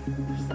Hello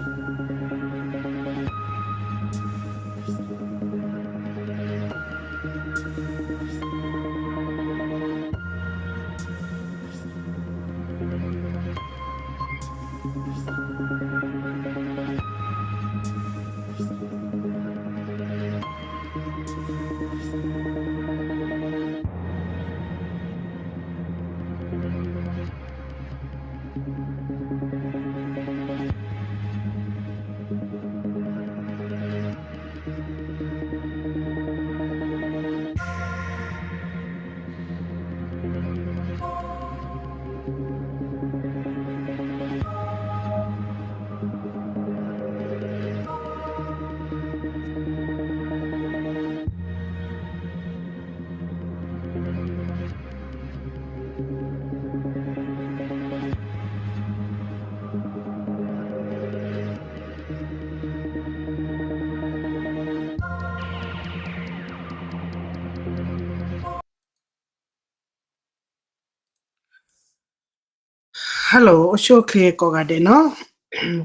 အိၣ်ဆူၣ်အိၣ်ချ့ကိးဂၤဒဲးနီၤ,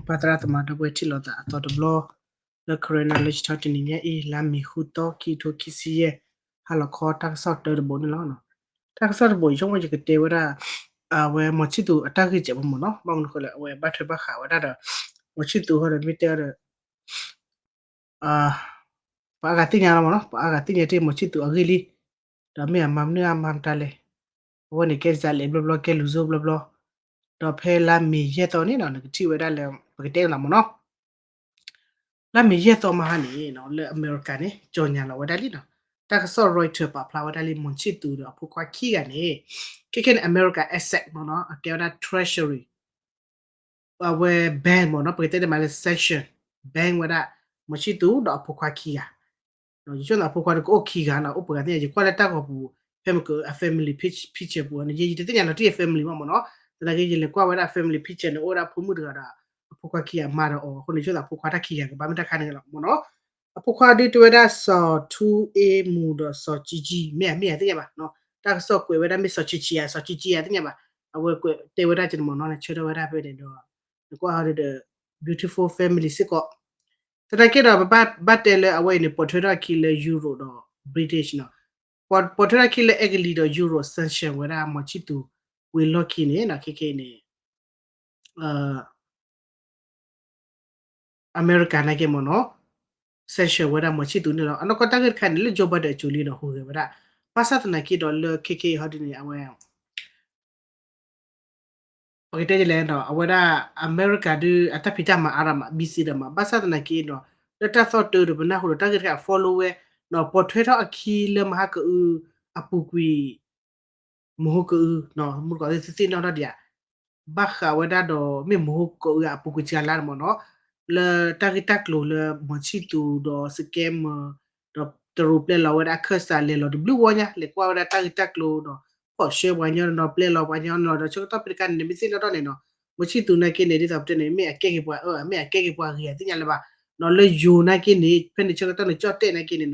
ပှၤသရၣ်သမါဒီပုၢ်ဝဲၢ်ထံၣ်လိာ်သးအသီတဘျီ လၢ Karen Knowledge Talk တနံၤညါအံၤ လါမ့ၤဃုသီ ခံကထိခံဆံယဲၢ် ဟါလီၤခီတၢ်ကစီၣ်တၢတဘိန့ၣ်လီၤ. တၢ်ကစီၣ်တဘိ ယဆိကမိၣ်ယကတဲဝဲဒၣ် အဝဲမီၤဆံၣ်သူၤအတၢ်ဂ့ၢ်စဲးဖိမ့ၢ်နီၤ, ဘၣ်မနုၤဃိလဲၣ် အဝဲဘၣ်ထွဲဘၣ်ဃးဝဲဒၣ်ဒီး မီၤဆံၣ်သူၤဟီဒီးမ့ၢ်တဲအီၤဒီး ပှၤအါဂၤသ့ၣ်ညါလီၤမ့ၢ်နီၤ, ပှၤအါဂၤသ့ၣ်ညါတ့ၢ်မီၤဆံၣ်သူၤအဂ့ၢ်လံ, ဒီးမ့ၢ်အမၤမနုၤအမၤမတၤလဲၣ်, အဝဲန့ၣ်ကဲစးလဲၤဘျီဘျီ ကဲလူၤစိဘျီဘျီ, ဒီးဖဲလါမ့ၤယဲၢ်သီန့ၣ်နီၤ နကထံၣ်ဝဲဒၣ်လၢ ပကတဲလီၤမ့ၢ်နီၤ, လါမ့ၤယဲၢ်သီမဟါန့ၣ်နီၤ လၢအမဲရကၤန့ၣ် ကြေညာလီၤဝဲဒၣ်လံနီၤ, တၢ်ကစီၣ် Reuters ပာ်ဖျါဝဲဒၣ်လံ မီၤဆံၣ်သူၤဒီးအဖိခွါခံဂၤန့ၣ် ခဲခဲန့ၣ် အမဲရကၤ exec မ့ၢ်နီၤ အကဲဝဲဒၣ် Treasury အဝဲ ban မ့ၢ်နီၤ ပကတဲန့ၣ်မးလၢ sanction ban ဝဲဒၣ် မီၤဆံၣ်သူၤဒီးအဖိခွါခံဂၤ, ယဆိကမိၣ်အဖိခွါဒီးကအိၣ်ခံဂၤနီၤ အိၣ်ပှဲၤဂၤသ့ၣ်ညါ ယကွၢ်လၢတၢ်ဂီၤပူၤ ဖဲမ့ၢ်က အ family picture ပူၤန့ၣ် ယတသ့ၣ်ညါလီၤတံၢ်အ family ဘၣ်မ့ၢ်နီၤ, သနာ်က့ ယလဲၤကွၢ်ဝဲဒၣ် family picture န့ၣ် အိၣ်ဝဲဒၣ်ဖိမုၣ်တဂၤဒီး အဖိခွါခံဂၤမါဒီးအီၤအဃိန့ၣ် ယဆိကမိၣ်အဖိခွါတၢ်ခံဂၤကဘၣ်မ့ၢ်တၢ်ခါန့ၣ်လီၤမ့ၢ်နီၤ, အဖိခွါဒုးတဲဝဲဒၣ် စီၤထူအ့မူဒီးစီၤကံကံ မ့ၢ်ဧါ မ့ၢ်ဧါသ့ၣ်ညါဘၣ်, တၢ်ကစီၣ်ကွဲးဝဲဒၣ်မ့ၢ်စီၤကံကံဧါ စီၤကံကံဧါသ့ၣ်ညါဘၣ်, အဝဲကွဲးတဲဝဲဒၣ်ကန့ၣ်မ့ၢ်နီၤ နဆၢထၢၣ်ဝဲဒၣ်ဖဲန့ၣ်ဒီး နကွၢ်ဟီဒီး beautiful family စ့ၢ်ကီး, သနာ်က့ဒီး ပဘၣ်တဲလၢအဝဲအံၤန့ၣ် ပိာ်ထွဲထီၣ်အခံလၢ Europe ဒီး British နီၤ, ပိာ်ထွဲထီၣ်အခံလၢအဲကလံးဒီး Europe sanction ဝဲဒၣ် မီၤဆံၣ်သူၤ ဝံၤလီၢ်ခံန့ၣ်နီၤ ခဲခဲအံၤန့ၣ် အမဲရကၤနာ်က့မ့ၢ်နီၤ sanction ဝဲဒၣ်မီၤဆံၣ်သူၤန့ၣ်လီၤ. အနီၢ်ကီၢ်တၢ်ဂ့ၢ်တခါန့ၣ် လၢ Joe Biden အစိၤလံဒီးဟူးဂဲၤဝဲဒၣ်, ဘၣ်ဆၣ်သနာ်က့ဒီးလၢခဲခဲအံၤဟီဒ်န့ၣ် အဝဲ ပကတဲဒ်လဲၣ်ဒီး အဝဲဒၣ် အမဲရကၤဒုးအတၢ်ဖံးတၢ်မၤအါဒၣ်မး busy ဒၣ်မး ဘၣ်ဆၣ်သနာ်က့ဒီး လၢတၢ်သီၣ်တၢ်ဒီးပနၢ်ဟူဒီးတၢ်ဂ့ၢ်တခါ follow ဝဲ ဒီးပိာ်ထွဲထီၣ်အခံလၢမဟါကအု အပူၤကွံာ် မဟိကအု မုၢ်တကိးသ့ၣ်သ့ၣ်နီၣ်ထီၣ်ဒံးဧါ ဘၣ်ဃးဝဲဒၣ်ဒီး မ့ၢ်မဟိကအုအပူၤကွံာ်စှၤလါန့ၣ်မ့ၢ်နီၤ, လၢတၢ်ဂ့ၢ်တၢ်ကျိၤလၢမီၤဆံၣ်သူၤဒီး scammer ဒီးတရူးပျဲလီၤဝဲဒၣ်အခၢၣ်စးလဲၤလီၤတဘျုးဝီညါ လဲၤကွၢ်ဝဲဒၣ်တၢ်ဂ့ၢ်တၢ်ကျိၤဒီး ဖီၣ်ဆှၢပှၤညီဒီးပျဲလီၤပှၤညီန့ၣ်လီၤ. ဒီးဆၢကတီၢ်ဖဲတခါန့ၣ် မ့ၢ်သ့ၣ်နီၣ်ထီၣ်န့ၣ်နီၤ မီၤဆံၣ်သူၤနာ်က့န့ၣ် ဒ်သိးပတဲန့ၣ် မ့ၢ်အကဲက့ၤပှၤအၢ မ့ၢ်အကဲက့ၤပှၤဂ့ၤ အသ့ၣ်ညါလၢၤဘၣ်နီၤ. လၢယိၤနာ်က့န့ၣ် ဖဲန့ၣ်ဆၢကတီၢ်န့ၣ် ကၠီၣ်တဲၣ်နာ်က့န့ၣ်နီၤ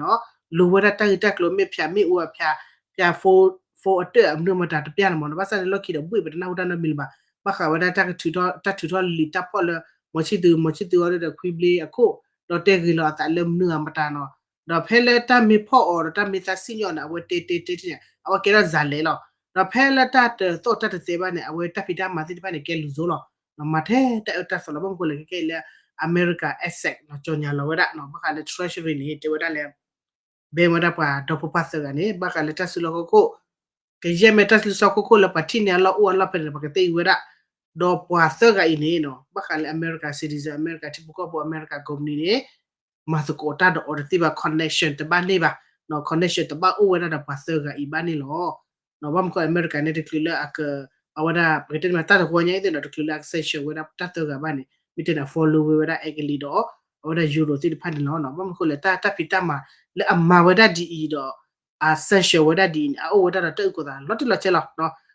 လိၤဝဲဒၣ်တၢ်ဂ့ၢ်တၢ်ကျိၤ မ့ၢ်ဖၠးမ့ၣ်အူအဖၠး ဖၠး phone အတၢၢ်အမနုၤမတၤတပျၢ်န့ၣ်မ့ၢ်နီၤ. ဘၣ်ဆၣ်န့ၣ်လီၢ်ခံဒီးဘှ့ၣ်ပတနၢ်ဟူတၢ်နီတမံၤလၢၤဘၣ်. ဘၣ်ဃးဝဲဒၣ်တၢ်ထုးထီၣ် တၢ်ထုးထီၣ်လံာ်တၢ်ဖီၣ်လၢ မီၤဆံၣ်သူၤ မီၤဆံၣ်သူၤအီၤဒီးခွံဘျ့အခိၣ် ဒီးတဲဂ့ၤလီၤအသးလၢမနုၤအမတၤနီၤ. ဒီးဖဲလၢတၢ်မ့ၢ်ဖီၣ်အီၤဒီးတၢ်မ့ၢ်သးစံၣ်ညီၣ်န့ၣ် အဝဲတဲတဲတဲန့ၣ် အဝဲကဲထီၣ်စၤလဲၣ်လီၤ. ဒီးဖဲလၢတၢ်တသီၣ်တၢ်တသဲဘၣ်န့ၣ် အဝဲတၢ်ဖံးတၢ်မၤသ့ၣ်တဖၣ်န့ၣ် ကဲလူၤစိလီၤ. မၤထဲတၢ်အၢတၢ်သီလီၤ. ဘၣ်မနုၤဃိလဲၣ် ခဲခဲအံၤလၢ အမဲရကၤ exec နီၤ ကြေညာလီၤဝဲဒၣ်နီၤ ဘၣ်ဃးလၢ treasury န့ၣ် တဲဝဲဒၣ်လၢ ဘဲဝဲဒၣ်ပှၤဒီဖိပၢ်သၢဂၤန့ၣ် ဘၣ်ဃးလၢတၢ်စုလီၢ်ခီၣ်ခိၣ် ကယဲၢ်မ့ၢ်တၢ်စုလီၢ်ခီၣ်ခိၣ်လၢပှၤထံၣ်န့ၢ်အလီၢ်အိၣ်အလီၢ်ဖဲန့ၣ် ပှၤကသ့အံၤဝဲဒၣ်, ဒီးပှၤသၢဂၤအံၤန့ၣ်နီၤ ဘၣ်ဃးလၢ America citizen America ထံဖိကီၢ်ဖိ America company န့ၣ် မၤသကိးတၢ်ဒီးအီၤတသ့ဘၣ် connection တဘၣ်န့ၢ်ဘၣ်, connection တဘၣ်အိၣ်ဝဲဒၣ်ဒီးပှၤသၢဂၤအံၤဘၣ်န့ၣ်လီၤ. ဘၣ်မနုၤဃိ အမဲရကၤန့ၣ် တချုးလၢအက အဝဲဒၣ် ပကတဲန့ၣ်မး တၢ်တဝီညါအံၤသ့ၣ်နီၤ တချုးလၢအက sanction ဝဲဒၣ်တၢ်သၢဂၤဘၣ်န့ၣ် မ့ၢ်တဲန့ၣ် အ follow ဝဲဝဲဒၣ် အဲကလံးဒီး အဝဲဒၣ် Europe သ့ၣ်တဖၣ်န့ၣ်လီၤ. ဘၣ်မနုၤဃိလဲၣ် တၢ်တၢ်ဖံးတၢ်မၤလၢအမၤဝဲဒၣ်ဒ်အံၤဒီး အ sanction ဝဲဒၣ်ဒ်အံၤန့ၣ် အအိၣ်ဝဲဒၣ်ဒီးတၢ်အုၣ်ကီၤသးလီၤတံၢ်လီၤဆဲးလီၤ.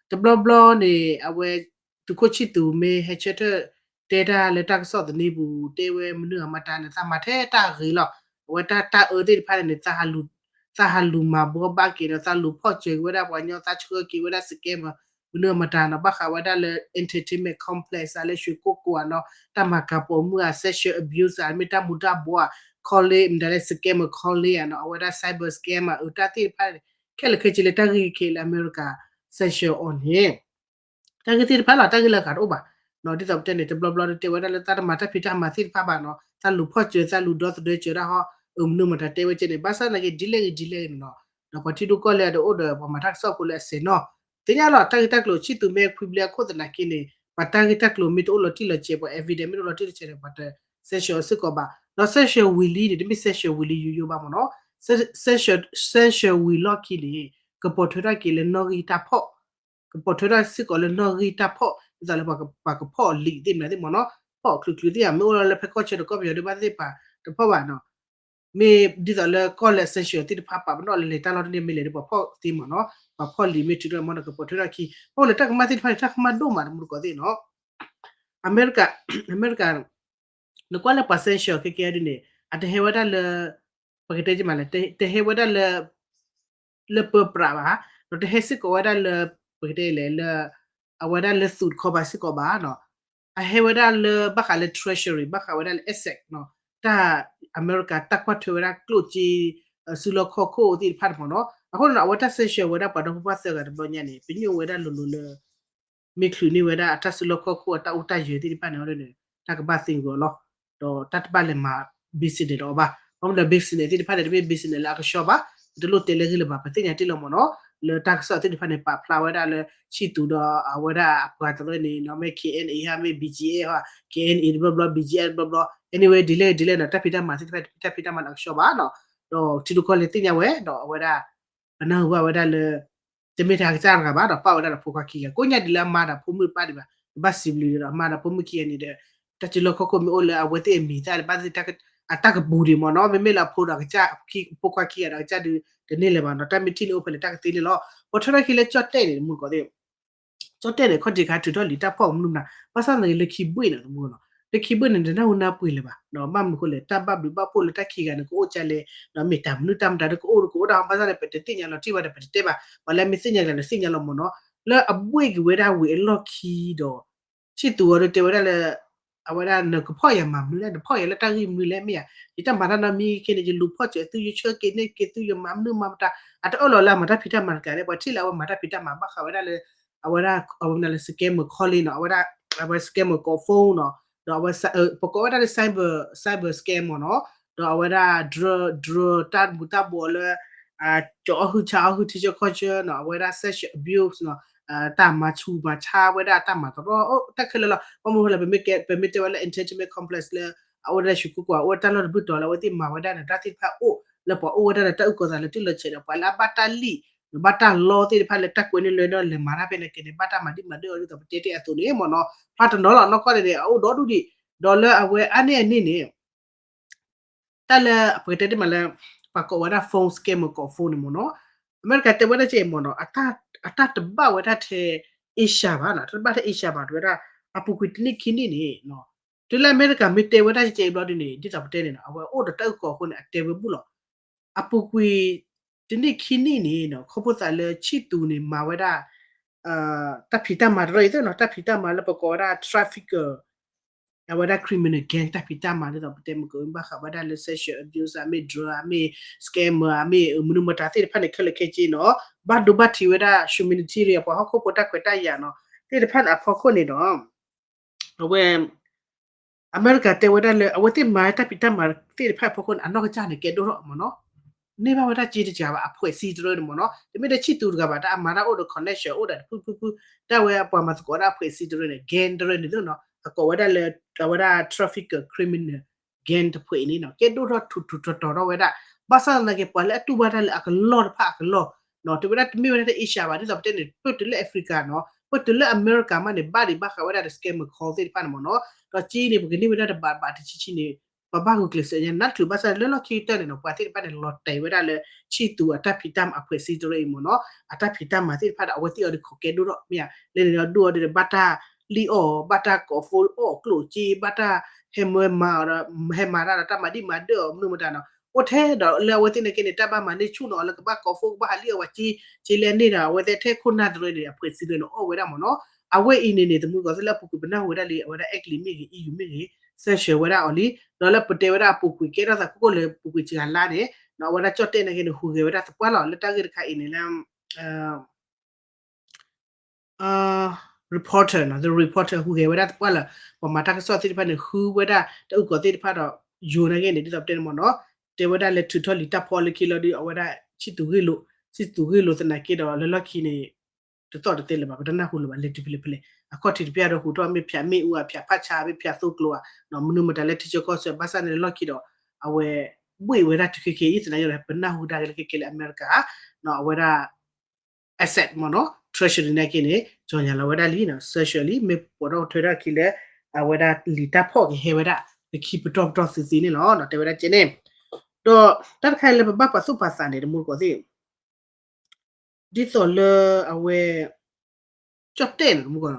တဘျီဘျီန့ၣ် အဝဲ သုးခိၣ်ဆံၣ်သူၤမ့ၢ်ဟဲဆၢထၢၣ်တဲတၢ်လၢတၢ်ကစီၣ်သန့ပူၤ တဲဝဲမနုၤအမတၤန့ၣ် သးမၤထဲတၢ်ဂ့ၤလီၤ. အဝဲတၢ်တၢ်အၢသ့ၣ်တဖၣ်န့ၣ် သးဟးလူၤမၤဘှီဘၣ်က့ၤဒီး သးလူၤဖီၣ်စၢၤက့ၤဝဲဒၣ်ပှၤညီ သးဆှၢက့ၤဝဲဒၣ် scammer မနုၤမတၤနီၤ ဘၣ်ဃးဝဲဒၣ်လၢ entertainment complex ဧါ လၢရွှေကုက္ကို ဧါနီၤ တၢ်မၤကၤပိာ်မုၣ်ဧါ sexual abuse ဧါ မ့ၢ်တၢ်မူၤတၢ်ဘှီးဧါ calling မတၤလဲၣ် scammer calling ဧါနီၤ အဝဲဒၣ် cyber scam ဧါ အတၢ်သ့ၣ်တဖၣ်န့ၣ် ခဲလၢာ်ခဲဆ့လၢတၢ်ဂ့ၢ်ခဲလၢာ်လၢအမဲရကၤ sanction အီၤန့ၣ် တၢ်ဂ့ၢ်သ့ၣ်တဖၣ်လီၤ တၢ်ဂ့ၢ်လၢအဂၤတအိၣ်ဘၣ် ဒ်သိးပတဲန့ၣ် တဘျီဘျီတတဲဝဲဒၣ်လၢတၢ်တမၤတၢ်ဖံးတၢ်မၤသ့ၣ်တဖၣ်ဘၣ်နီၤ တၢ်လူၤဖီၣ်စၢၤ တၢ်လူၤဒီသဒၢစၢၤတၢ်ဟီ အမနုၤမတၤတဲဝဲကဲန့ၣ် ဘၣ်ဆၣ်သနာ်က့ ဒ်လဲၣ်ဂ့ၤဒ်လဲၣ်ဂ့ၤန့ၣ်နီၤ ဒီးပှၤထံဒိၣ်ကီၢ်လဲၢ်အဒိၣ်ဒီး ပှၤမၤတၢ်ကစီၣ်ဖိလၢအစဲးနီၤ သ့ၣ်ညါလီၤ တၢ်ဂ့ၢ်တၢ်ကျိၤ ဆံၣ်သူးမ့ၢ်ခွံဘျဲအခိၣ်သနာ်က့န့ၣ် ပှၤတၢ်ဂ့ၢ်တၢ်ကျိၤမ့ၢ်တအိၣ်လီၤတံၢ်လီၤဆဲး ပှၤ evidence မ့ၢ်တအိၣ်လီၤတံၢ်လီၤဆဲးန့ၣ် ပှၤတ sanction စ့ၢ်ကီးဘၣ် ဒီး sanction ဝံၤလံန့ၣ် တမ့ၢ် sanction ဝံၤလံယိယိဘၣ်မ့ၢ်နီၤ sanction ဝံၤလီၢ်ခံန့ၣ် ကပိာ်ထွဲထီၣ်က့ၤလၢနီၣ်ဂံၢ်တၢ်ဖီၣ် ကပိာ်ထွဲထီၣ်စ့ၢ်ကီးလၢနီၣ်ဂံၢ်တၢ်ဖီၣ် ဒ်သိးလၢပှၤကဖီၣ်လံာ်သ့ၣ်မနုၤသ့ၣ်မ့ၢ်နီၤ ဖီၣ်ချုးချုးသ့ၣ်ဧါ မ့ၢ်အိၣ်လီၤလၢဖဲကီၢ်ဆၢဒီးကီၢ်ပယီၤဒ်ဘၣ်သ့ၣ်ပှၤတဖီၣ်ဘၣ်နီၤ မ့ၢ်ဒ်သိးလၢကီၢ်လၢ sanction သ့ၣ်တဖၣ်ပာ်ပနီၣ်လၢလဲၤတၢ်လီၢ်တန့ၢ်မ့ၢ်လဲၤဒီးပှၤဖီၣ်သ့မ့ၢ်နီၤ ပှၤဖီၣ်လံာ်မ့ၢ်ထုးထီၣ်မ့ၢ်နီၤ ကပိာ်ထွဲထီၣ်ခံ အိၣ်လၢတၢ်ကမၣ်သ့ၣ်တဖၣ်န့ၣ် တၢ်ကမၣ်ဒိၣ်မးတမူတကိးသ့ၣ်နီၤ အမဲရကၤ အမဲရကၤ နကွၢ်လၢပှၤ sanction ခဲကဲဒ်န့ၣ် အတဟဲဝဲဒၣ်လၢ ပကတဲက့ၤမးလဲၣ် တဟဲဝဲဒၣ်လၢ လၢပၢပြးဘၣ် ဒီးတဟဲစ့ၢ်ကီးဝဲဒၣ်လၢ ပကတဲလဲၣ်လၢ အဝဲဒၣ်လၢသူးတခီဘၣ်စ့ၢ်ကီးဘၣ်နီၤ အဟဲဝဲဒၣ်လၢဘၣ်ဃးလၢ treasury ဘၣ်ဃးဝဲဒၣ်လၢ asset နီၤ တၢ်အမဲရကၤတၢ်ကွၢ်ထွဲဝဲဒၣ်ကျိၣ်စ့ စုလီၢ်ခီၣ်ခိၣ်သ့ၣ်တဖၣ်န့ၣ်မ့ၢ်နီၤ အဃိန့ၣ်နီၤ အဝဲတၢ် sanction ဝဲဒၣ်ပှၤဒီဖိပှၤသၢဂၤတဘျီညါန့ၣ် ပညိၣ်ဝဲဒၣ်လိၤလိၤလၢ မ့ၢ်ချုးန့ၢ်ဝဲဒၣ်အတၢ်စုလီၢ်ခီၣ်ခိၣ်အတၢ်အိၣ်တၢ်ယၢၤသ့ၣ်တဖၣ်န့ၣ်အီၤန့ၣ် တၢ်ကဘၣ်သ့ဂီၤလီၤ ဒီးတၢ်တဘၣ်လဲၤမၤ business ဒီးအီၤဘၣ် ဘၣ်မနုၤဒီး business သ့ၣ်တဖၣ်န့ၣ် တမ့ၢ် business လၢအကဆှီဘၣ် တလိၣ်တဲလၢဂ့ၢ်လၢၤဘၣ် ပသ့ၣ်ညါတ့ၢ်လီၤမ့ၢ်နီၤ လၢတၢ်ကစီၣ်သ့ၣ်တဖၣ်န့ၣ် ပာ်ဖျါဝဲဒၣ်လၢ ဆံၣ်သူးဒီးအဝဲဒၣ်အပှၤတရၢန့ၣ်နီၤ မ့ၢ် K N A ဟါ မ့ၢ် B G A ဟါ K N A တဘျီဘျီ B G A တဘျီဘျီ anyway ဒ်လဲၣ်ဒ်လဲၣ်နီၤ တၢ်ဖံးတၢ်မၤသ့ၣ်တဖၣ် တၢ်ဖံးတၢ်မၤန့ၣ်အကဆှီဘၣ်နီၤ ဒီးထံဒိၣ်ကီၢ်လဲၢ်သ့ၣ်ညါဝဲ ဒီးအဝဲဒၣ် ပနၢ်ဟူဘၣ်ဝဲဒၣ်လၢ တမ့ၢ်တၢ်ကစၢ်တဂၤဘၣ်ဒီး ပာ်ဝဲဒၣ်ဒီးဖိခွါခံဂၤ ကိးညါဒ်လၢအမါဒီးဖိမုၣ်တဖၣ်ဒံးဘၣ် တဘၣ်စံးဘျုးဒီး အမါဒီးဖိမုၣ်ခံဂၤန့ၣ်ဒီး တၢ်စုလီၢ်ခီၣ်ခိၣ်မ့ၢ်အိၣ်လၢအဝဲသ့ၣ်အမံၤသ့ၣ်တဖၣ် အတၢ်ကပူၤဒံးမ့ၢ်နီၤ မ့မ့ၢ်လၢအဖိဒီးကစၢ် ဖိခွါခံဂၤဒီးကစၢ်ဒုး တန့ၢ်လၢၤဘၣ်နီၤ တၢ်မ့ၢ်ထံၣ်န့ၣ်အိၣ်ဖဲလဲၣ်တၢ်ကသ့န့ၣ်လီၤ ပှၤထွဲထီၣ်ခံလၢကၠီၣ်တဲၣ်န့ၣ် တမူတကိးသ့ၣ် ကၠီၣ်တဲၣ်န့ၣ် ခီၣ်ထံးခါထုးထီၣ်လံာ်တၢ်ဖီၣ်မနုၤမနုၤ ဘၣ်ဆၣ်သနာ်က့လၢခံဘ့ၣ်န့ၣ် တမူနီၤ လၢခံဘ့ၣ်န့ၣ် တနၢ်ဟူနၢ်ပှ့ၤလၢၤဘၣ် ဒီးဘၣ်မနုၤအဃိလဲၣ် တၢ်ဘၣ်ဘျုးဘၣ်ဖှိၣ်လၢတၢ်ခံဂၤန့ၣ် ကအိၣ်ကလဲၣ် ဒီးမ့ၢ်တၢ်မနုၤတၢ်မတၤဒီးကအိၣ်ကအိၣ်ဒၣ် ဘၣ်ဆၣ်န့ၣ် ပတသ့ၣ်ညါလီၤတံၢ်ဘၣ်ဒီးပတတဲဘၣ် ပှၤလၢမ့ၢ်သ့ၣ်ညါကလဲၣ်န့ၣ်သ့ၣ်ညါလီၤမ့ၢ်နီၤ လၢအဘှ့ၣ်က့ၤဝဲဒၣ်ဝံၤအလီၢ်ခံဒီး ဆံၣ်သူးအီၤဒီးတဲဝဲဒၣ်လၢ အဝဲဒၣ်နကဖီၣ်ယၤမၤမနုၤလဲၣ် နဖီၣ်ယၤလၢတၢ်ဂ့ၢ်မနုၤလဲၣ် မ့ၢ်ယၤ ယတၢ်မၤတၢ်နီတမံၤခဲန့ၣ် ယလူၤဖီၣ်စၢၤသု ယဆှၢက့ၤန့ၢ်က့ၤသု ယမၤမနုၤမၤမတၤ အတအၢၣ်လီၤလၢအမၤတၢ်ဖံးတၢ်မၤတကးန့ၣ် ပှၤထံၣ်လၢအဝဲမၤတၢ်ဖံးတၢ်မၤဘၣ်ဃးဝဲဒၣ်လၢ အဝဲဒၣ် အဝဲမနုၤလၢ scammer calling နီၤ အဝဲဒၣ် အဝဲ scammer ကိး phone နီၤ ဒီးအဝဲ ပကိးဝဲဒၣ်လၢ cyber cyber scam မ့ၢ်နီၤ ဒီးအဝဲဒၣ် drug drug တၢ်မူၤတၢ်ဘှီးလၢ ကၠီအီၣ်ဟုၣ်ဆါအီၣ်ဟုၣ်ထံဆၢကီၢ်ဆၢနီၤ အဝဲဒၣ် sexual abuse နီၤ တၢ်မၤဆူးမၤဆါဝဲဒၣ်တၢ်မၤတရီ တၢ်ခဲလၢာ်လီၤ ဘၣ်မနုၤအဃိလဲၣ် ပမ့ၢ်တဲဝဲလၢ entertainment complex လၢ အအိၣ်ဝဲဒၣ်လၢရွှေကုက္ကို အအိၣ်တၢ်လီၢ်တဘ့ၣ်တီၤလၢအဝဲသ့ၣ်မၤဝဲဒၣ်န့ၣ် တၢ်သ့ၣ်တဖၣ်အိၣ်လၢပှၤအိၣ်ဝဲဒၣ်လၢတၢ်အုၣ်ကီၤသးလၢတၢ်လီၤဆဲးဒီး ပှၤလၢအဘၣ်တၢ်လံာ် ဘၣ်တၢ်လီသ့ၣ်တဖၣ်လၢတၢ်ကွဲးန့ၢ်လွဲန့ၢ်လဲၤမၤတၢ်ဖဲန့ၣ်က့န့ၣ် ဘၣ်တၢ်မၤဒံးမၤဒၢအီၤဒ်သိးပတဲတ့ၢ်အသိးန့ၣ်မ့ၢ်နီၤ ဖျါတနီၤလီၤ နီၢ်ကီၢ်န့ၣ်န့ၣ် အအိၣ်ဒီဒူၣ်ဒံး ဒီးလၢအဝဲအါန့ၢ်အန့ၣ်န့ၣ် တၢ်လၢပကတဲတ့ၢ်မးလၢ ပှၤကိးဝဲဒၣ် phone scammer ကိး phone န့ၣ်မ့ၢ်နီၤ အမဲရကၤတဲဝဲဒၣ်က့မ့ၢ်နီၤ အတၢ်တဘၣ်ဝဲဒၣ်ထဲ Asia ဘၣ်နီၤ တဘၣ်ထဲ Asia ဘၣ် တဲဝဲဒၣ် အပူၤကွံာ်တနံၣ်ခံနံၣ်န့ၣ် တုၤလၢအမဲရကၤမ့ၢ်တဲဝဲဒၣ်ကဲဘျီဒ်န့ၣ် ဒ်သိးပတဲန့ၣ်နီၤ အဝဲအိၣ်ဒီးတၢ်အုၣ်ကီၤအဃိန့ၣ် အတဲဝဲဘူၣ်လီၤ အပူၤကွံာ် တနံၣ်ခံနံၣ်န့ၣ်နီၤ ခီဖျိသးလၢဆံၣ်သူးန့ၣ် မၤဝဲဒၣ် တၢ်ဖံးတၢ်မၤတရီအံၤသ့ၣ်နီၤ တၢ်ဖံးတၢ်မၤလၢပကိးဝဲဒၣ် trafficker အဝဲဒၣ် criminal gang တၢ်ဖံးတၢ်မၤဒ်သိးပတဲမ့ၢ်ကဘၣ်ဃးဝဲဒၣ်လၢ sexual abuse အမ့ၢ် drug အမ့ၢ် scammer အမ့ၢ် မနုၤမတၤသ့ၣ်တဖၣ်န့ၣ် ခဲလၢာ်ခဲဆ့နီၤ ဘၣ်ဒိဘၣ်ထံးဝဲဒၣ် humanitarian ပှၤဟီၣ်ခိၣ်ဖိတၢ်ခွဲးတၢ်ယာ်နီၤ သ့ၣ်တဖၣ်န့ၣ်အဖီခိၣ်န့ၣ်ဒီး အဝဲ အမဲရကၤတဲဝဲဒၣ်လၢ အဝဲသ့ၣ်မၤတၢ်ဖံးတၢ်မၤသ့ၣ်တဖၣ်အဖီခိၣ်န့ၣ် အနီၢ်ကစၢ်န့ၣ် ကဲဒိၣ်ထီၣ်မ့ၢ်နီၤ န့ၢ်ဘၣ်ဝဲဒၣ်က့တစှၤဘၣ် အဖွဲ့အစည်းတရၢန့ၣ်မ့ၢ်နီၤ တမ့ၢ်ထဲဆံၣ်သူးတဂၤဘၣ် တၢ်အမၤတၢ်အိၣ်ဒီး connection အိၣ်ဒီးတဖုဖုဖု တၢ်ဝဲအပှၤမၤသကိးဒၣ် အဖွဲ့အစည်းတရၢန့ၣ် gang တရၢန့ၣ်သ့ၣ်နီၤ အကိးဝဲဒၣ်လၢ အဝဲဒၣ် trafficker criminal gang တဖုအံၤန့ၣ်နီၤ ကဲဒိၣ်ထီၣ်ထူးထူးတီၤတီၤထီၣ်ဝဲဒၣ် ဘၣ်ဆၣ်သနာ်က့ ပှၤလၢအတူၢ်ဘၣ်တၢ်လၢအကလီၢ်တဖၣ်အကလီၢ် တဲဝဲဒၣ်တမ့ၢ်ဝဲဒၣ်ထဲ Asia ဘၣ် ဒ်သိးပတဲန့ၣ် ပတုၤလၢ Africa နီၤ ပတုၤလၢအမဲရကၤမးန့ၣ် ဘၣ်ဒံးဘၣ်ဃးဝဲဒၣ်ဒီး scammer call သ့ၣ်တဖၣ်န့ၣ်မ့ၢ်နီၤ ဒီးက့န့ၣ် ပကန့ၢ်ဝဲဒၣ်တဘးဘးတဆံဆံန့ၣ် ပဘၣ်ဂုာ်ကျဲးစၢးညါ နၢ်တချုးဘၣ်ဆၣ်လၢလီၢ်ခံကတၢၢ်န့ၣ်နီၤ ပှၤသ့ၣ်တဖၣ်န့ၣ် လီၤတဲာ်ဝဲဒၣ်လၢ ဆံၣ်သူးအတၢ်ဖံးတၢ်မၤ အဖွဲ့အစည်းတရၢအံၤမ့ၢ်နီၤ အတၢ်ဖံးတၢ်မၤသ့ၣ်တဖၣ်ဒီး အဝဲသ့ၣ်အီၤဒုးခိးကဲဒိၣ်ထီၣ်မ့ၢ်ဧါ လၢန့ၣ်ဒီးဒိၣ်အီၤဒီး ဘၣ်တၢ်လံၣ်အီၣ် ဘၣ်တၢ်ကိး phone အီၣ်ကျိၣ်စ့ ဘၣ်တၢ်ဟဲမၤမၤအီၤဒီး ဟဲမၤတၢ်ဒီးတၢ်မၤဒံးမၤဒၢအီၤ မနုၤမတၤနီၤ အိၣ်ထဲဒီးလၢအဝဲသ့ၣ်န့ၣ်က့န့ၣ် တၢ်ဘၣ်မၤန့ၢ်ဆူၣ်နီၤ လၢကဘၣ်ကိးဖိကဘၣ်ဟးလံၣ်အဝဲက့ က့လဲန့ၢ်ဒီး အဝဲသ့ၣ်ထဲခိၣ်နၢ်တရၢန့ၣ် အဖှဲးစံးတရၢန့ၣ် အီၣ်ဝဲဒၣ်မ့ၢ်နီၤ. အဝဲအံၤန့ၣ်န့ၣ် တမူတကိးသ့ၣ်လၢအပူၤကွံာ်ပနၢ်ဟူဝဲဒၣ်လံ အဝဲဒၣ်အဲကလံးမ့ၢ်ဂ့ၤ အံၤယူၤမ့ၢ်ဂ့ၤ စၢဆှၢဝဲဒၣ်အီၤလံ. ဒီးလၢပတဲဝဲဒၣ်အပူၤကွံာ်ကဲထီၣ်သးခိၣ်ခိၣ်လၢပူၤကွံာ်စှၤလါန့ၣ် အဝဲဒၣ်ကၠီၣ်တဲၣ်န့ၣ်က့န့ၣ် ဟူးဂဲၤဝဲဒၣ်သပှၢ်လီၤ လၢတၢ်ဂ့ၢ်တခါအံၤန့ၣ်လၢ reporter နီၤ The Reporter ဟူးဂဲၤဝဲဒၣ်သပှၢ်လၢ ပှၤမၤတၢ်ကစီၣ်သ့ၣ်တဖၣ်န့ၣ် ဃုဝဲဒၣ်တၢ်အုၣ်ကီၤသ့ၣ်တဖၣ်ဒီး ယိၤနာ်က့န့ၣ် ဒ်သိးပတဲန့ၣ်မ့ၢ်နီၤ တဲဝဲဒၣ်လဲၤထုးထီၣ်လံာ်တၢ်ဖီလၢခံလီၤဒီး အဝဲဒၣ်ဆံၣ်သူးဂ့ၢ်လိာ် ဆံၣ်သူးဂ့ၢ်လိာ်သနာ်က့ဒီး လၢလီၢ်ခံန့ၣ် တသီၣ်တသဲလၢၤဘၣ် ပတနၢ်ဟူလၢၤဘၣ် လဲၤတုၤဖဲလဲၣ်ဖဲလဲၣ် အခီၣ်ထံးတပျၢ်ဒီး ဟူးထီၣ်မ့ၢ်ဖၠးမ့ၣ်အူဧါ ဖၠးဖးဆါ မ့ၢ်ဖၠးသိကျိၤဧါ မနုၤမတၤလၢထံဆၢကီၢ်ဆၢ ဘၣ်ဆၣ်န့ၣ်လၢလီၢ်ခံဒီး အဝဲ ဘှ့ၣ်ဝဲဒၣ်တုၤခဲက့ၤ ယသနာ်က့ဒီး ပနၢ်ဟူတၢ်ဂ့ၢ်လၢခဲက့ၤလၢအမဲရကၤ အဝဲဒၣ် asset မ့ၢ်နီၤ treasury နာ်က့န့ၣ် ကၠီညါလီၤဝဲဒၣ်လံ စၢဆှၢလံ မ့ၢ်ပိာ်ထီၣ်ထွဲထီၣ်အခံလၢ အဝဲဒၣ်လံာ်တၢ်ဖီၣ်ကဟဲဝဲဒၣ် ပခံပတီၢ်ပတီၢ်သုသုန့ၣ်လီၤ တဲဝဲဒၣ်ကဲန့ၣ် ဒီးတၢ်တခါအံၤလၢပဘၣ်ပာ်သူၣ်ပာ်သးန့ၣ် တမူတကိးသ့ၣ် ဒ်သိးလၢအဝဲ ကၠီၣ်တဲၣ်န့ၣ် တမူတကိး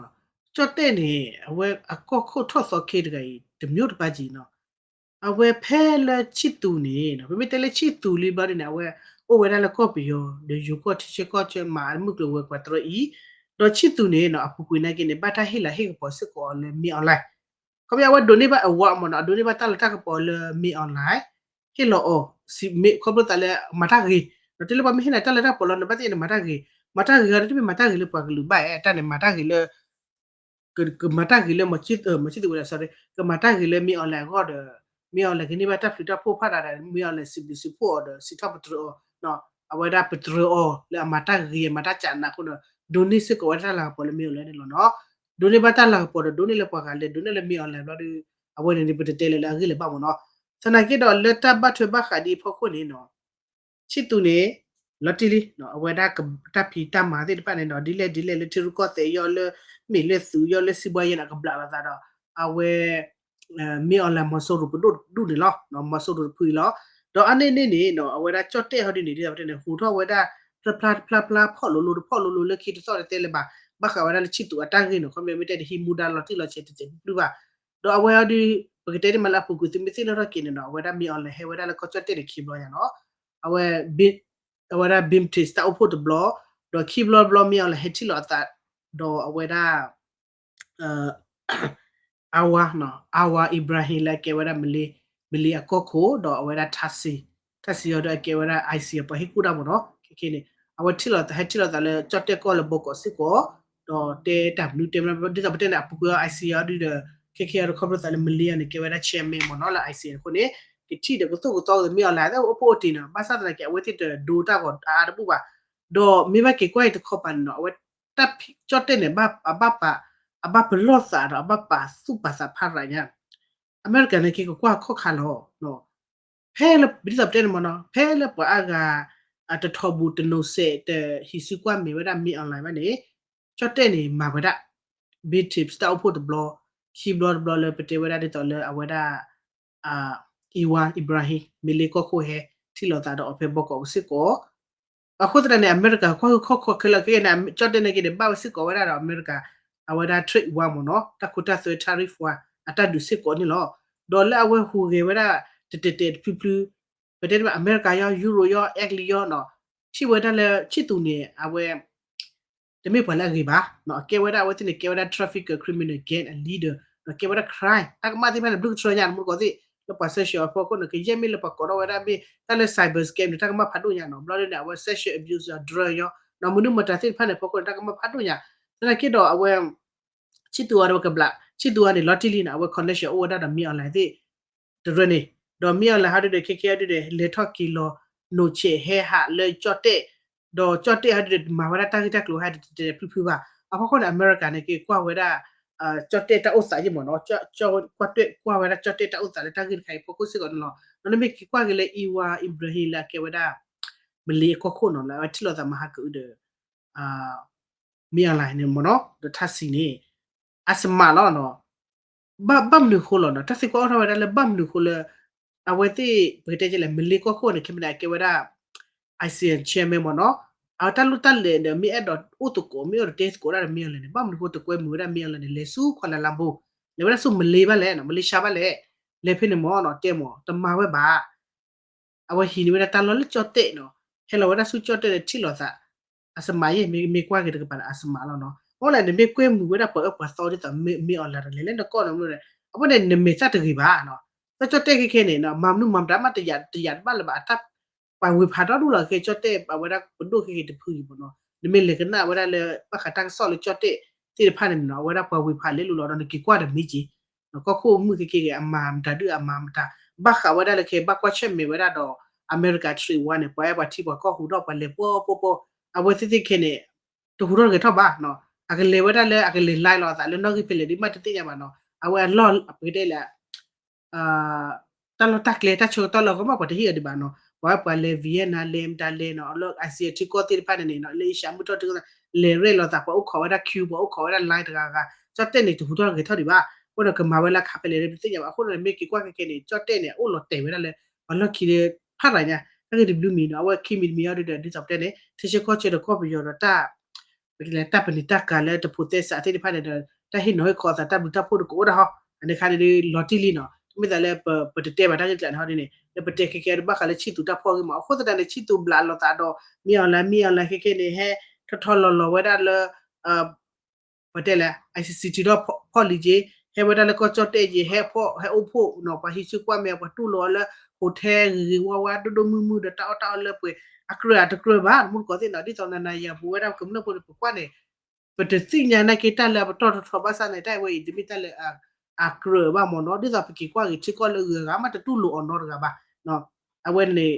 ကၠီၣ်တဲၣ်န့ၣ် အဝဲအကီၢ်ခိၣ်ထီၣ်သီခ့တဂၤအံၤ တမျိုးတပါက့ၤနီၤ အဝဲဖဲလၢဆံၣ်သူးန့ၣ် ပမ့ၢ်တဲလၢဆံၣ်သူးလံဘျီဒ်န့ၣ် အဝဲအိၣ်ဝဲဒၣ်လၢကီၢ်ပယီၤ ဒီးယိၤကီၢ်ထံဆၢကီၢ်ဆၢမၤအမုၢ်ကျိၤဝဲၤကွာ်တရၢအံၤ ဒီးဆံၣ်သူးန့ၣ်နီၤ အပူၤကွံာ်နာ်က့န့ၣ် ဘၣ်တၢ်ဟ့ၣ်လၤဟ့ၣ်ကပီၤစ့ၢ်ကီးအီၤလၢမ့ၢ် online ခီပညီအဝဲဒိးန့ၢ်ဘၣ်အဝဲမ့ၢ်နီၤ အဒိးန့ၢ်ဘၣ်တၢ်လၤတၢ်ကပီၤလၢမ့ၢ် online ဟ့ၣ်လီၤအီၤ ခီဖျိသးလၢမၤတၢ်ဂ့ၤ ဒီးတုၤလၢပှၤမ့ၢ်ဟ့ၣ်နၤတၢ်လၤတၢ်ကပီၤလီၤ နဘၣ်သ့ၣ်န့ၣ်မၤတၢ်ဂ့ၤ မၤတၢ်ဂ့ၤအီၤဒီးတမ့ၢ်မၤတၢ်ဂ့ၤလၢပှၤကလုာ်ဘၣ်ဧါ တၢ်န့ၣ်မၤတၢ်ဂ့ၤလၢ ကမၤတၢ်ဂ့ၤလၢ မၤဆံၣ်သူးဝဲဒၣ် sorry ကမၤတၢ်ဂ့ၤလၢမ့ၢ် online အဂီၢ်ဒီး မ့ၢ် online ကန့ၢ်ဘၣ်တၢ်ပျံၤတၢ်ဖုၣ်ဖးဒိၣ်ဒီး မ့ၢ် online စံးဘျုးစံးဖှိၣ်အီၤဒီး စံးထီၣ်ပတြၢၤအီၤ အဝဲဒၣ်ပတြၢၤအီၤလၢအမၤတၢ်ဂ့ၤ မၤတၢ်ကးနးအဃိဒီး ဒိးန့ၢ်စ့ၢ်ကီးဝဲဒၣ်တၢ်လၤကပီၤလၢမ့ၢ် online န့ၣ်လီၤနီၤ ဒိးန့ၢ်ဘၣ်တၢ်လၤကပီၤဒီး ဒိးန့ၢ်လၢပှၤဂၤလဲၣ် ဒိးန့ၢ်လၢမ့ၢ် online ဘျီဒီး အဝဲန့ၣ်န့ၣ် ပတတဲလၢၤလၢအဂ့ၢ်လၢၤဘၣ်မ့ၢ်နီၤ သနာ်က့ဒီး လၢတၢ်ဘၣ်ထွဲဘၣ်ဃးဒ်အဖီခိၣ်န့ၣ်နီၤ ဆံၣ်သူးန့ၣ် လီၤတံၢ်လံ အဝဲဒၣ်တၢ်ဖံးတၢ်မၤသ့ၣ်တဖၣ်န့ၣ်နီၤ ဒ်လဲၣ်ဒ်လဲၣ်လၢထံရူၢ်ကီၢ်သဲးယီၤ လၢမ့ၢ်လၢသူယီၤ လၢစံးဘှါယဲန့ၣ် အကဘျးလီၤသးဒီး အဝဲ မ့ၢ် online မီၤစိရိၤပဒိၣ်တဒူၣ်န့ၣ်လီၤ မီၤစိရိၤတဖုအံၤလီၤ ဒီးအါန့ၢ်န့ၣ်န့ၣ်နီၤ အဝဲဒၣ်ကၠီၣ်တဲၣ်ဟီဒ်န့ၣ် ဒ်သိးပတဲန့ၣ် ဟူးထီၣ်ဝဲဒၣ် ဖျါဖျါဖျါဖျါ ဖီၣ်လိၤလိၤတဖီၣ်လိၤလိၤလၢခံတသီၣ်တသဲလၢၤဘၣ် ဘၣ်ဃးဝဲဒၣ်လၢဆံၣ်သူးအတၢ်ဂ့ၢ်နီၤ ခီပညီမ့ၢ်တဲတဟံးမူဒါလီၤတံၢ်လီၤဆဲးတစဲးတဖုဘၣ် ဒီးအဝဲအီၤဒုး ပကတဲန့ၣ်မးလၢအပူၤကွံာ်သုမ့ၢ်သ့ၣ်နီၣ်ထီၣ်က့ၤန့ၣ်နီၤ အဝဲဒၣ်မ့ၢ် online ဟဲဝဲဒၣ်လၢကီၢ်ကၠီၣ်တဲၣ်န့ၣ်ခံဘျီညါနီၤ အဝဲ အဝဲဒၣ် Baptist တၢ်အိၣ်ဖှိၣ်တဘျီ ဒီးခံဘျီတဘျီမ့ၢ် online ဟဲထံၣ်လိာ်အသး ဒီးအဝဲဒၣ် အဝၤ အဝၤ Ibrahim လၢအကဲဝဲဒၣ် မလ့အကီၢ်ခိၣ် ဒီးအဝဲဒၣ် ထါစံး ထါစံးအီၤဒီးအကဲဝဲဒၣ် ISIS အပှၤဟ့ၣ်ကူၣ်တၢ်မ့ၢ်နီၤ ခဲခဲန့ၣ် အဝဲထံၣ်လိာ်သး ဟဲထံၣ်လိာ်သးလၢကၠီၣ်တဲၣ်ကီၢ်လၢဘီကီးစ့ၢ်ကီး ဒီးတဲတၢ်မနုၤတဲမနုၤ ဒ်သိးပတဲန့ၣ် အပူၤကွံာ်အီၤ ISIS အီၤဒုးဒီး ခဲခဲအီၤဒီးခီဖျိသးလၢ မလ့အီၤန့ၣ် ကဲဝဲဒၣ် chairman မ့ၢ်နီၤ လၢ ISIS အဃိန့ၣ် ကထံၣ်ဒီးကသိၣ်ကသီကမ့ၢ် online အိၣ်ဖှိၣ်အိၣ်တ့ၢ်နီၤ ဘၣ်ဆၣ်သနာ်က့ အဝဲသ့ၣ်တဒိတၢ်ဂီၤအါတဘူၣ်ဘၣ် ဒီးမ့ၢ်ဘၣ်က့ၤကွၢ်အံၤတခီပၤန့ၣ်နီၤ အဝဲ တၢ်ဖံးကၠီၣ်တဲၣ်န့ၣ် အဘၣ်ပာ် အဘၣ်ပလီၢ်သးဒီး အဘၣ်ပာ်သူၣ်ပာ်သးဖးရၤညါ အမဲရကၤန့ၣ်က့ၤကကွၢ်ခီၣ်ခါလီၤ ဖဲလၢ ဒ်သိးပတဲန့ၣ်မ့ၢ်နီၤ ဖဲလၢပှၤအါဂၤ အတထီၣ်ဘူးတနိးစဲး တဟံးစုကွၢ်မဲာ်ဝဲဒၣ် မ့ၢ် online ဘၣ်န့ၣ် ကၠီၣ်တဲၣ်န့ၣ် မၤဝဲဒၣ် Baptist တၢ်အိၣ်ဖှိၣ်တဘျီ ခံဘျီတဘျီလၢပတဲဝဲဒၣ်ဒ်သိးလၢအဝဲဒၣ် အံဝါ Ibrahim မ့ၢ်လ့ကီၢ်ခိၣ်ဟဲ ထံၣ်လိာ်သးဒီးအီၤဖဲဘီကီးပူၤစ့ၢ်ကီး အဃိသတးန့ၣ် အမဲရကၤကွၢ်ဟုၣ်ခီၣ်ခီခဲလၢာ်ခဲကနံၣ်န့ၣ် ကၠီၣ်တဲၣ်န့ၣ်က့ၤန့ၣ် ဘၣ်ဝဲစ့ၢ်ကီးဝဲဒၣ်ဒီးအမဲရကၤ အဝဲဒၣ် trade war မ့ၢ်နီၤ တၢ်ခိတၢ်သွဲ tariff war အတၢ်ဒုးစ့ၢ်ကီးန့ၣ်လီၤ. ဒီးလၢအဝဲဟူးဂဲၤဝဲဒၣ် တတဲာ်တဲာ်တဖျုဖျု ပတဲတဘၣ် အမဲရကၤယီၤ ယူရိယီၤ အဲကလံးယီၤနီၤ ထံၣ်ဝဲဒၣ်လၢဆံၣ်သူးန့ၣ် အဝဲ တမ့ၢ်ပှၤလၢအဂ့ၤဘၣ်, အကဲဝဲဒၣ်အဝဲသ့ၣ်န့ၣ် ကဲဝဲဒၣ် trafficker, criminal, gang အ leader, ဒီးကဲဝဲဒၣ် crime တၢ်ကမၣ်သ့ၣ်တဖၣ်န့ၣ် ဘျုးကတြၢၤညါ တမူတကိးသ့ၣ် လၢပှၤ search အဖီခိၣ်န့ၣ် ကယဲၢ်မ့ၢ်လၢပှၤကိးထီၣ်ဝဲဒၣ်မ့ၢ် တၢ်လၢ cyber scam န့ၣ် တၢ်ကမၣ်ဖးဒိၣ်ညါနီၤ, ဘျီဒ်န့ၣ် အဝဲ sexual abuse ယီၤ drug ယီၤ နီၤ မနုၤမတၤသ့ၣ်တဖၣ်န့ၣ် ဖီခိၣ်န့ၣ် တၢ်ကမၣ်ဖးဒိၣ်ညါ, သနာ်က့ဒီးအဝဲ ဆံၣ်သူးအီၤဒီးကဘျး ဆံၣ်သူးအီၤန့ၣ် လီၤတံၢ်လံန့ၣ် အဝဲ connection အိၣ်ဝဲဒၣ်ဒီး မ့ၢ် online သ့ၣ် တရၢန့ၣ်, ဒီးမ့ၢ် online ဟီဒုဒီး ခဲခဲဟီဒုဒီး လဲၤထီၣ်က့ၤလီၤ နိးဆဲးဟဲဟးလၢကၠီၣ်တဲၣ်, ဒီးကၠီၣ်တဲၣ်ဟီဒုဒီး မၤဝဲဒၣ်တၢ်ဂ့ၢ်တၢ်ကျိၤဟဲဒုး တဲတဲဖုၣ်ဖုၣ်ဘၣ်. အဖီခိၣ်န့ၣ် အမဲရကၤန့ၣ် က့ၤကွၢ်ဝဲဒၣ် ကၠီၣ်တဲၣ်တၢ်အိၣ်သးယ့ၢ်မ့ၢ်နီၤ, ကွၢ်တဲၣ်ကွၢ်ဝဲဒၣ်ကၠီၣ်တဲၣ်တၢ်အိၣ်သးလၢတၢ်ဂ့ၢ်တခါအံၤဖီခိၣ်စ့ၢ်ကီးန့ၣ်လီၤ. ဒီးနမ့ၢ်က့ၤကွၢ်က့ၤလၢ အံဝါ Ibrahim လၢအကဲဝဲဒၣ် မလ့အကီၢ်ခိၣ်နီၤ လၢအဝဲထံၣ်လိာ်သးမဟါကအုဒီး မ့ၢ် online န့ၣ်မ့ၢ်နီၤ ဒီးထါစံးန့ၣ် အစမးလီၤနီၤ. ဘၣ်ဘၣ်မနုၤအဃိလီၤနီၤ, တၢ်သံကွၢ်အိၣ်ထီၣ်ဝဲဒၣ်လၢဘၣ်မနုၤအဃိလၢ အဝဲသ့ၣ် ပကတဲကလဲၣ် မလ့ကီၢ်ခိၣ်န့ၣ် ခဲမနၤကဲဝဲဒၣ် ASEAN chairman မ့ၢ်နီၤ, အဝဲတၢ်လိၣ်တၢ်လဲၤဒီး မ့ၢ်အဲၣ်ဒိးအိၣ်သကိး မ့ၢ်အဲၣ်ဒိးတဲသကိးဒၣ်ဒီး မ့ၢ် online န့ၣ် ဘၣ်မနုၤအဃိတကွဲမုာ်ဝဲဒၣ် မ့ၢ် online န့ၣ် လဲၤဆူ Kuala Lumpur လဲၤဝဲဒၣ်ဆူမလ့ဘၣ်လဲၣ်နီၤ, မလ့ၡါဘၣ်လဲၣ်, လဲၤဖဲန့ၣ်မ့ၢ်နီၤ တဲမ့ၢ် တမၤဝဲဘၣ် အဝဲဟံးန့ၢ်ဝဲဒၣ်တၢ်လီၢ်လၢကၠီၣ်တဲၣ်နီၤ, ဟဲလီၤဝဲဒၣ်ဆူကၠီၣ်တဲၣ်ဒီးထံၣ်လိာ်သး အစမးယဲၢ် မ့ၢ်ကွၢ်က့ၤတကပၤန့ၣ် အစမးလီၤနီၤ. အဃိန့ၣ် နမ့ၢ်ကွဲမုာ်ဝဲဒၣ်ပှၤအၢပှၤသီဒ်သိး မ့ၢ်အီၣ်လၢတလဲၤလၢနကီၢ်နီၤမ့ၢ်, အဃိန့ၣ် နမဲာ်သၣ်တဂ့ၤဘၣ်နီၤ. တၢ်ကၠီၣ်တဲၣ်ခဲခဲန့ၣ် မၤမနုၤမၤမတၤမး တယာ်တဘၣ်လၢၤဘၣ် အတၢ် ပှၤဝ့ၤဖးဒီဒူၣ်လီၤခဲ ကၠီၣ်တဲၣ် အဝဲဒၣ်ပဒိၣ်ခဲခဲတဖုအံၤမ့ၢ်နီၤ. နမ့ၢ်လဲၤကနၣ်ဝဲဒၣ်လၢ ဘၣ်ဃးတၢ်ကစီၣ်လၢကၠီၣ်တဲၣ်သ့ၣ်တဖၣ်န့ၣ်နီၤ အဝဲဒၣ်ပှၤဝ့ၤဖးလဲၤလိၤလီၤဒီး နက့ၤကွၢ်ဒီးမ့ၢ်က့ၤ ကီၢ်ခိၣ်မုၣ်ခဲခဲဂ့ၤ အမၤမတၤဒုၣ်အမၤမတၤ ဘၣ်ဃးဝဲဒၣ်လၢခဲဘၣ်ကွၢ်ဆၢၣ်မဲာ်ဝဲဒၣ်ဒီး အမဲရကၤ trade war န့ၣ် ပှၤအဲၣ်ပှၤထံပှၤကီၢ်ဟူးထီၣ်ပှၤလဲၤပှီၢ်ပှီၢ်ပှီၢ် အဝဲသ့ၣ်သ့ၣ်ခဲန့ၣ် တဟူးထီၣ်တဂဲၤထီၣ်ဘၣ်နီၤ. အကလဲၤဝဲဒၣ်လၢအကလဲၤ line လိာ်သးလၢနီၣ်ဂံၢ်ဖဲလဲၣ်ဒ်မ့ၢ်တသ့ၣ်ညါဘၣ်နီၤ. အဝဲအလီၢ်ပကတဲလၢ တၢ်လီၢ်တၢ်ကျဲတၢ်ဆၢကတီၢ်လၢအဂီၢ်မး ပှၤတဟ့ၣ်အီၤဒံးဘၣ်နီၤ. ပှၤဝဲပှၤလဲၤ Vietnam လဲၤမတၤလဲၤနီၤ လၢ ASEAN ထံကီၢ်သ့ၣ်တဖၣ်န့ၣ်န့ၣ်နီၤ လၢ Asia မုၢ်ထီၣ်ထံကီၢ် လဲၤရဲၣ်လိာ်သး ပှၤအိၣ်ခိးဝဲဒၣ် queue ပှၤအိၣ်ခိးဝဲဒၣ် line တဂၤဂၤ ကၠီၣ်တဲၣ်န့ၣ် တဟူးထီၣ်တဂဲၤထီၣ်ဒံးဘၣ်. အဃိဒီးကမၤဝဲလၢခါဖဲလဲၣ်ဒ်ပသ့ၣ်ညါဘၣ်. အဃိဒီးမ့ၢ်က့ၤကွၢ်ခဲခဲန့ၣ် ကၠီၣ်တဲၣ်န့ၣ် အအိၣ်လီၤတဲာ်ဝဲဒၣ်လၢ ပှၤလီၢ်ခံဒီး ဖးရၤညါ တၢ်ဂ့ၢ်တဘျုးမံၤနီၤ အဝဲခံမံၤတမံၤအီၤဒီး ဒ်သိးပတဲန့ၣ် ထံဆၢကီၢ်ဆၢဒီးကီၢ်ပယီၤဒီးတၢ် ပကတဲလၢတၢ်ပနံာ်တၢ်ကၤလၢတဖိးသဲစးသ့ၣ်တဖၣ်န့ၣ်ဒီး တၢ်ဟ့ၣ်နီၤဟ့ၣ်ခီအသး တၢ်ဘျုးတၢ်ဖှိၣ်တကအိၣ်ဒၣ်ဟီ အန့ၣ်ခါန့ၣ်ဒ်လီၤတံၢ်လံနီၤ. တမ့ၢ်သးလၢပတတဲဘၣ်တၢ်ဂ့ၢ်တကျါန့ၣ်ဟီဒ်န့ၣ် လၢပတဲခဲခဲအံၤဒ်ဘၣ်ဃးလၢခၠံၣ်သူးတၢ်ဖီၣ်ဂ့ၢ်မး အဃိသတးန့ၣ် ခၠံၣ်သူးဘျးလိာ်သးဒီး မ့ၢ်အီၤလၢ မ့ၢ်အီၤလၢခဲခဲန့ၣ် ဟဲထီၣ်ထီၣ်လီၤလီၤဝဲဒၣ်လၢ ပတဲလဲၣ် ICC ထံထီၣ်ဖီၣ်လံက့ၤ ဟဲဝဲဒၣ်လၢကီၢ်ကၠီၣ်တဲၣ်က့ၤ ဟဲဖီၣ် ဟဲအိၣ်ဖှိၣ်နီၤ ပှၤဟံးစုကွၢ်မဲာ် ပှၤတူၢ်လိာ်အီၤလၢ hotel ဂ့ၤဂ့ၤဝါဝါ ဒိၣ်ဒိၣ်မုၢ်မုၢ်ဒီး တၢ်အီၣ်တၢ်အီလၢပှဲၤ အကြၢးအတကြၢးဘၣ် တမူတကိးသ့ၣ်နီၤ ဒ်သိးနၤနၤယၤပဝဲဒၣ်ကမျၢၢ်ဖိန့ၣ် ပကွၢ်န့ၣ် ပတသ့ၣ်ညါနာ်က့တၢ်လၢအပတီၢ်ထီထီဘၣ်ဆၣ်န့ၣ် တၢ်အဝဲအံၤတမ့ၢ်တၢ်လၢ အကြၢးဘၣ်မ့ၢ်နီၤ ဒ်သိးပက့ၤကွၢ်ဂ့ၤထံကီၢ်လၢဂုၤဂၤမး တတူၢ်လိာ်အီၤနီတဂၤဘၣ် အဝဲန့ၣ်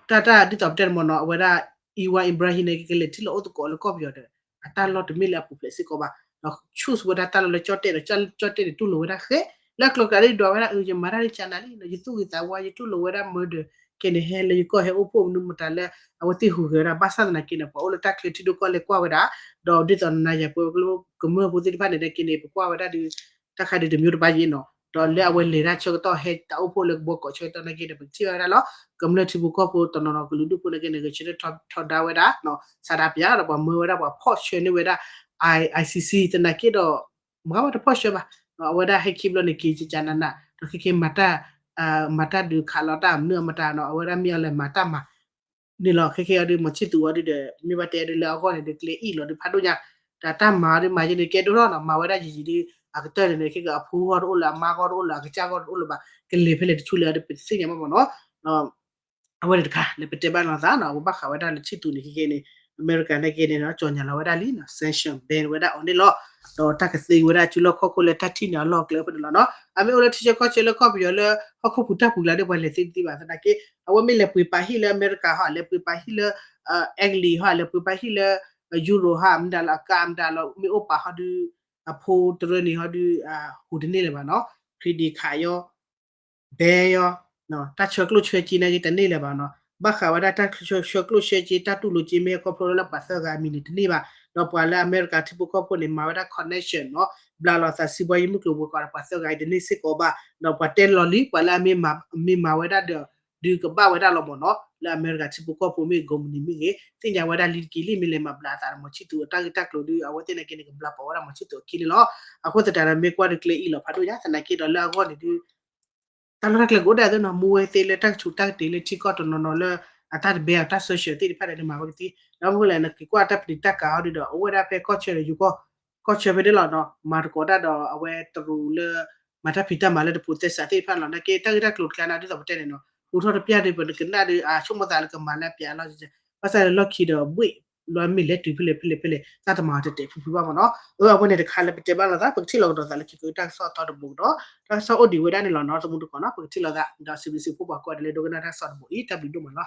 တၢ်တၢ်ဒ်သိးပတဲန့ၣ်မ့ၢ်နီၤ အဝဲဒၣ် Anwar Ibrahim န့ၣ် ကလဲၤထံၣ်လိာ်အိၣ်သကိးလၢကီၢ်ပယီၤဒီး အတၢ်လီၢ်တမ့ၢ်လၢအပူၤဖျဲးစ့ၢ်ကီးဘၣ် ဒီး choose ဝဲဒၣ်တၢ်လီၢ်လၢကၠီၣ်တဲၣ်ဒီး ကၠီၣ်တဲၣ်န့ၣ်တူၢ်လိာ်ဝဲဒၣ်ဃဲ လၢကျိၤကျါဒ်ဒွးဝဲဒၣ် အၢ ယမၤတၢ်လၢကၠးနၤလံနီၤ ယသူၣ်ဂ့ၤသးဝါ ယတူၢ်လိာ်ဝဲဒၣ်မၢဒီး ခဲန့ၣ်ဟဲလၢယကီၢ်ဟဲအိၣ်ဖှိၣ်မနုၤမတၤလၢ အဝဲသ့ၣ်ဟူးဂဲၤဝဲဒၣ် ဘၣ်ဆၣ်သနာ်က့န့ၣ် ပှၤအိၣ်လၢတၢ်ချၢထံဒိၣ်ကီၢ်လဲၢ်ကွၢ်ဝဲဒၣ် ဒီးဒ်သိးနၤယၤပဝဲကမျၢၢ်ဖိသ့ၣ်တဖၣ်န့ၣ် နာ်က့န့ၣ် ပကွၢ်ဝဲဒၣ်ဒီး တၢ်ခါဒုးတမံၤတဘၣ်ယံၤနီၤ ဒီးလၢအဝဲလဲၤတၢ်ဆၢကတီၢ်ဟဲတၢ်အိၣ်ဖှိၣ်လၢကဘီကီးဆၢကတီၢ်နာ်က့ဒီး ပကထံၣ်ဘၣ်ဝဲဒၣ်လီၤ ကမျၢၢ်ထံဖိကီၢ်ဖိတနီၤနီၤကလုာ်ဒူၣ်ဖိနာ်က့န့ၣ် ဂဲၤဆၢထၢၣ်ထီဒါဝဲဒၣ် ဆန္ဒပြ ဒီးပှၤမၢဝဲဒၣ်ပှၤဖီၣ်ဆှၢန့ၢ်ဝဲဒၣ် I- ICC သနာ်က့ဒီး မၤဝဲတဖီၣ်ဆှၢဘၣ် အဝဲဒၣ်ဟဲခံဘျီန့ၣ်က့ၤကကနန ဒီးခဲက့ၤမၤတၢ် မၤတၢ်ဒုးခးလီၤတၢ်မနုၤအမတၤနီၤ အဝဲဒၣ်မ့ၢ်အီၤလဲၤမၤတၢ်မၤ န့ၣ်လီၤ ခဲခဲအံၤဒီး မီၤဆံၣ်သူးအီၤဒုးဒီး မ့ၢ်ဘၣ်တဲဒုးလၢအဂီၢ်န့ၣ်ဒီး ကျဲအံၣ်လီၤဒုးဖးဒိၣ်ညါ တၢ်တၢ်မၤအီၤဒုးမၤယဲန့ၣ် ကဲဒိၣ်ထီၣ်နီၤ မၤဝဲဒၣ်ယံာ်ယံာ်ဒုး အကတၢၢ်န့ၣ်န့ၣ် ခဲက့ၤအဖိဂီၢ်တအိၣ်လၢၤ အမါဂီၢ်တအိၣ်လၢၤ အကစၢ်ဂီၢ်တအိၣ်လၢၤဘၣ် ကလဲၤဖဲလဲၣ်တဆူလဲၣ်အီၤဒီး ပတသ့ၣ်ညါဘၣ်မ့ၢ်နီၤ အဝဲန့ၣ်တခါ လၢပတဲဘၣ်လိာ်သးနီၤ အဝဲဘၣ်ဃးဝဲဒၣ်လၢခၠံၣ်သူးန့ၣ် ခဲခဲန့ၣ် အမဲရကၤနာ်က့န့ၣ် ကၠီၣ်ညါလီၤဝဲဒၣ်လံနီၤ sanction ban ဝဲဒၣ်အီၤန့ၣ်လီၤ ဒီးတၢ်ကသ့ဝဲဒၣ်စုလီၢ်ခီၣ်ခိၣ်လၢတၢ်ထံၣ်န့ၢ်အလီၢ်ကျဲဖဲန့ၣ်လီၤနီၤ အမ့ၢ်အိၣ်လၢထံဆၢကီၢ်ဆၢလၢကီၢ်ပယီၤလၢ ဟီၣ်ခိၣ်ပူၤတၢ်ပူၤကျါဒီးပှၤလဲၤသ့သ့ဘၣ်သနာ်က့ အဝဲမ့ၢ်လဲၤပှ့ၤပာ်ဟံၣ်လၢအမဲရကၤဟီ လဲၤပှ့ၤပာ်ဟံၣ်လၢ အဲကလံးဟီ လဲၤပှ့ၤပာ်ဟံၣ်လၢ ယူရိၤဟီ မတၤလီၤ အကါမတၤလီၤ မ့ၢ်အိၣ်ပာ်ဟီဒုး အဖိတရၢန့ၣ်ဟီဒုး ဟူးတန့ၢ်လၢၤဘၣ်နီၤ credit card ယီ bank ယီ တၢ်ဆှၢကျိၣ်ဆှၢစ့နာ်က့တန့ၢ်လၢၤဘၣ်နီၤ ဘၣ်ဃးဝဲဒၣ်တၢ်ဆှၢကျိၣ်ဆှၢစ့ တၢ်တူၢ်လိာ်စ့ မ့ၢ်ဟဲခီဖျိလၢပှၤသၢဂၤအမံၤန့ၣ်တန့ၢ်ဘၣ် ဒီးပှၤလၢအမဲရကၤထံဖိကီၢ်ဖိန့ၣ် မၤဝဲဒၣ် connection နီၤ ဘျးလိာ်သးစံးဘှီယမုၢ်ကျိၤဝဲၤကွာ်ဒီးပှၤသၢဂၤအံၤတန့ၢ်စ့ၢ်ကီးဘၣ် ဒီးပှၤတဲလီၤလံ ပှၤလၢအမ့ၢ်မၤဝဲဒၣ်ဒီး ဒုးကဘၣ်ဝဲဒၣ်လီၤမ့ၢ်နီၤ လၢအမဲရကၤထံဖိကီၢ်ဖိမ့ၢ်ဂီၤမုၢ်နံၤမ့ၢ်ဂ့ၤ သ့ၣ်ညါဝဲဒၣ်လံတက့ၢ်လံ မ့ၢ်လဲၤမၤဘျးအသးဒီးမီၤဆံၣ်သူးအတၢ်ဂ့ၢ်တၢ်ကျိၤဒုး အဝဲသ့ၣ်နာ်က့န့ၣ် ကဘျးပာ်ဝဲဒၣ်မီၤဆံၣ်သူးအခံန့ၣ်လီၤ အဃိသတးဒီးမ့ၢ်ကွၢ်ဒီးကျဲအံၣ်လီၤဖးဒိၣ်ညါ သနာ်က့ဒီးလၢအဂီၢ်န့ၣ်ဒုး တၢ်လီၢ်တၢ်ကျဲကအိၣ်ဒၣ်သ့နီၤ မူဝဲသ့လၢတၢ်ကဆူးတၢ်ကတ့ၤလၢထံကီၢ်တနီၤနီၤလၢ အတၢ်တဘဲအီၤတၢ်စၢဆှၢသ့ၣ်တဖၣ်ဒီးန့ၣ် မၤဝဲကသ့ ဒီးမ့ၢ်လၢ နက့ၤကွၢ်တၢ်ပနံာ်တၢ်ကၤအီၤဒုးဒီး အိၣ်ဝဲဒၣ်ဖဲကီၢ်ဆၢဒီးယိၤကီၢ် ကီၢ်ဆၢဖဲန့ၣ်လီၤနီၤ မၤသကိးတၢ်ဒီးအဝဲတရူးလၢ မၤတၢ်ဖံးတၢ်မၤလၢတဖိးသဲစးသ့ၣ်တဖၣ်လီၤ နာ်က့တၢ်ဂ့ၢ်တၢ်ကျိၤတခါန့ၣ် ဒ်သိးပတဲန့ၣ်နီၤ ဟူးထီၣ်တပျၢ်ဒီး ပနကနၣ်ဒီး အဆိကမိၣ်သးလၢကမၤလၢပျးလီၤ ဘၣ်ဆၣ်ဒီးလီၢ်ခံဒီးဘှ့ၣ် လီၤမ့ၢ်လဲၤတုၤဖဲလဲၣ်ဖဲလဲၣ်ဖဲလဲၣ် တၢ်တမၤအီၤတဲာ်တဲာ်ဖုဖုဘၣ်မ့ၢ်နီၤ အဝဲန့ၣ်တခါလၢပတဲဘၣ်လိာ်သး ပကထံၣ်လိာ်ကဒီးသးလၢခံကတၢၢ်တၢ်ကစီၣ်အသီတဘိဒီး တၢ်ကစီၣ်အိၣ်ဒံးဝဲဒၣ်န့ၣ်လီၤနီၤ သမူတကိးနီၤ ပကထံၣ်လိာ်သး ဒီးစံးဘျုးစံးဖှိၣ်ပှၤကိးဂၤဒဲးလၢဒိကနၣ်တၢ်ကစီၣ်တဘိအံၤ တၢ်ဘျုးဒိၣ်မးလီၤ.